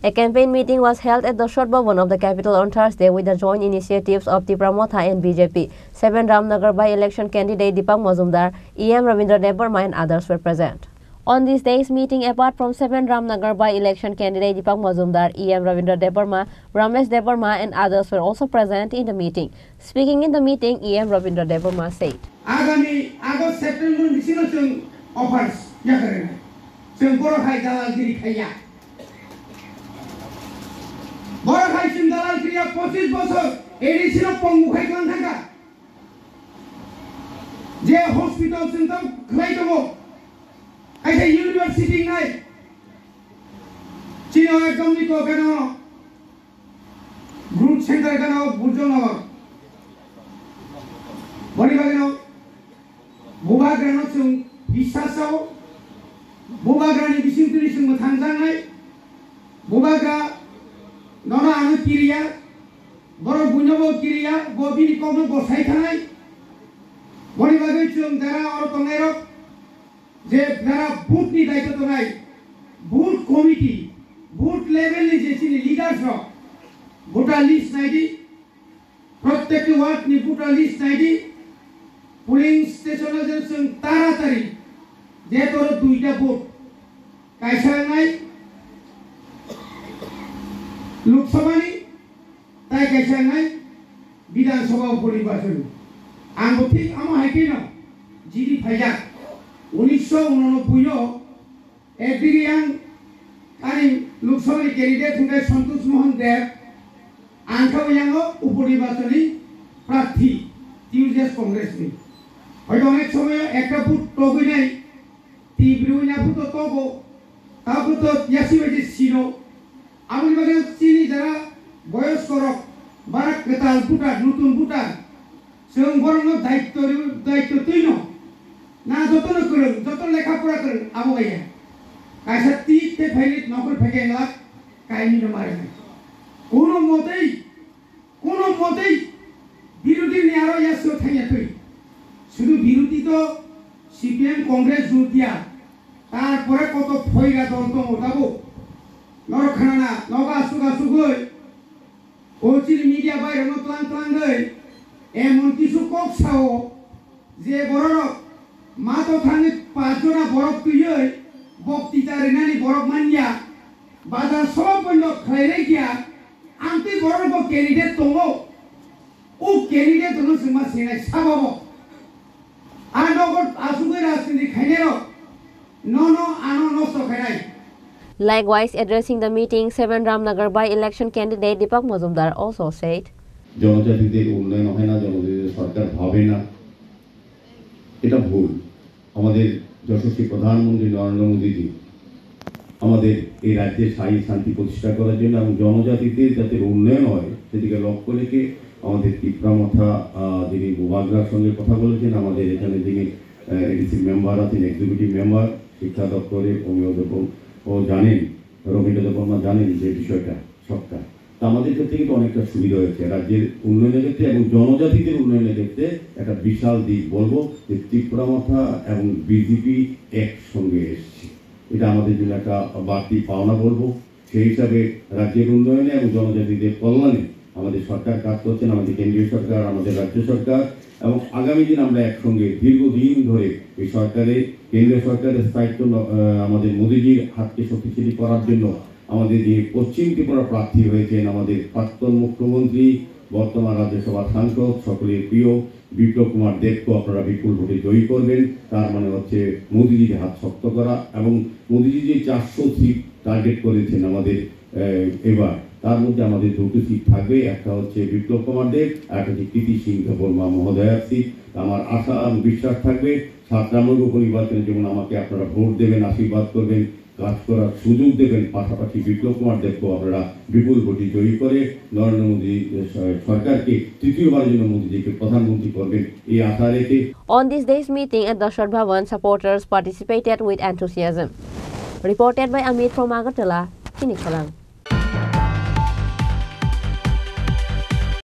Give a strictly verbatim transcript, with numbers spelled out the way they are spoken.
A campaign meeting was held at the Dashat Bhavan of the capital on Thursday with the joint initiatives of Tipra Motha and B J P. Seven Ramnagar by-election candidate Deepak Majumdar, E M Ravindra Debbarma and others were present. On this day's meeting, apart from seven Ramnagar by-election candidate Deepak Majumdar, E M Ravindra Debbarma, Ramesh Debbarma and others were also present in the meeting. Speaking in the meeting, E M Ravindra Debbarma said, Agami August September ni bisingo chwng offers yakarwi. Chwng borok hai dalalgiri khaiya. Borok hai chwng dalalgiri ya pochis bosor A D C no pongu khai tlang thangkha. Je hospital chwng tamo khlai tongo. Kaisa university nai. Chini o ekdom ni to gana o. Growth center gana o Burjong Nagar. Boni bagwi no Bubagra no chwng bisas sao. Bubagra ni bising twi chwng mwthang jangnai. Bubagra nono ano kiriya. Borok buino bo kiriya. Bo bini kokno bo sai thanai. Boni bagwi chwng jara oro tongnai rok. Je jara booth ni daityo tongnai, booth committee, booth level ni je chini leaders rok, voter list naidi, prottekti ward ni voter list naidi, polling station o je chwng taratari, je toro duita booth, kaisa wngnai Lok Sabha ni, tai kaisa wngnai Bidhan Sabha uponirbachon. Ang bo thik amo hai kheno G D phaijak. Unisho unonoboi o ekdigi yang ani Lok Sabha ni candidate hwnkhe Santosh Mohan Deb, ang khe yang o uponirbachon ni prarthi T U J S Congress ni. Hoito onek somoy o ekta booth togwi nai, Tibirwi na phuto togo, ta phuto yasi bai je sino. Aboni bagwi chini jara boyos korok, bara kwtal voter, nutun voter. Chwng borokno daityo ri-, daityo twino. Na jotono kwrwng, joto lekha pora kwrwng, abo bai ya. Kaisa tip te phaini nokol phekeng lak, kaini no mari. Kono motei Kono motei birodhi ni aro yasio thangya twi. Sudu birodhi to C P M, Congress, Jutiya. Tarpore koto phoira dol tongo tabuk. Norok khanana, nogo asuk asuk oi. O chini media bai rokno tlang tlang oi. Emon kisu kok sao. Je bororok mato thangwi paanch jona borok twiwi bokti ta rinani borok manya, bazar sobo bondo khlai rwkya, ang twi borok bo candidate tongo, o candidate no chwngma sinai sababo. A nogo asugwi rajniti khainairok nono ano nosto khainai. Likewise, addressing the meeting, seven Ramnagar by-election candidate Deepak Majumdar also said, জনজাতিদের উন্নয়ন হয় না, জনজাতিদের সরকার ভাবে না, এটা ভুল। আমাদের যশস্বী প্রধানমন্ত্রী নরেন্দ্র মোদীজি আমাদের এই রাজ্যে স্থায়ী শান্তি প্রতিষ্ঠা করার জন্য এবং জনজাতিদের যাতে উন্নয়ন হয়, সেদিকে লক্ষ্য রেখে আমাদের তিপ্রা মথা, আহ, যিনি বুবাগ্রার সঙ্গে কথা বলেছেন, আমাদের এখানে যিনি, আহ, এডিসি মেম্বার আছেন, এক্সিকিউটিভ মেম্বার, শিক্ষা দপ্তরে উনি ওদের ও জানেন, রবীন্দ্র দেববর্মা জানেন যে বিষয়টা সবটা। তা আমাদের ক্ষেত্রে কিন্তু অনেকটা সুবিধা হয়েছে। রাজ্যের উন্নয়নের ক্ষেত্রে এবং জনজাতিদের উন্নয়নের ক্ষেত্রে একটা বিশাল দিক বলবো যে তিপ্রা মথা এবং বিজেপি একসঙ্গে এসছে। এটা আমাদের জন্য একটা বাড়তি পাওনা বলবো। সেই হিসাবে রাজ্যের উন্নয়নে এবং জনজাতিদের কল্যাণে আমাদের সরকার কাজ করছেন, আমাদের কেন্দ্রীয় সরকার, আমাদের রাজ্য সরকার, এবং আগামী দিন আমরা একসঙ্গে দীর্ঘদিন ধরে এই সরকারে, কেন্দ্রীয় সরকারের স্থায়িত্ব ন-, আহ, আমাদের মোদীজির হাতকে শক্তিশালী করার জন্য আমাদের যে পশ্চিম ত্রিপুরা প্রার্থী হয়েছেন আমাদের প্রাক্তন মুখ্যমন্ত্রী, বর্তমান রাজ্যসভার সাংসদ, সকলের প্রিয় বিপ্লব কুমার দেবকে আপনারা বিপুল ভোটে জয়ী করবেন। তার মানে হচ্ছে মোদিজির হাত শক্ত করা এবং মোদিজি যে চারশো সিট টার্গেট করেছেন আমাদের, আহ, এবার, তার মধ্যে আমাদের দুটো সিট থাকবে, একটা হচ্ছে বিপ্লব কুমার দেব আর একটা হচ্ছে কৃতি সিং দেববর্মা মহোদয়ার সিট। আমার আশা এবং বিশ্বাস থাকবে সাত নম্বর উপনির্বাচনে যেমন আমাকে আপনারা ভোট দেবেন, আশীর্বাদ করবেন, কাজ করার সুযোগ দেবেন, পাশাপাশি বিপ্লব কুমার দেবকেও আপনারা বিপুল ভোটে জয়ী করে নরেন্দ্র মোদী, আহ, সরকারকে তৃতীয়বারের জন্য মোদীজিকে প্রধানমন্ত্রী করবেন, এই আশা রেখে On this day's meeting at Dashat Bhavan, supporters participated with enthusiasm. Reported by Amit from Agartala, Chini Khorang.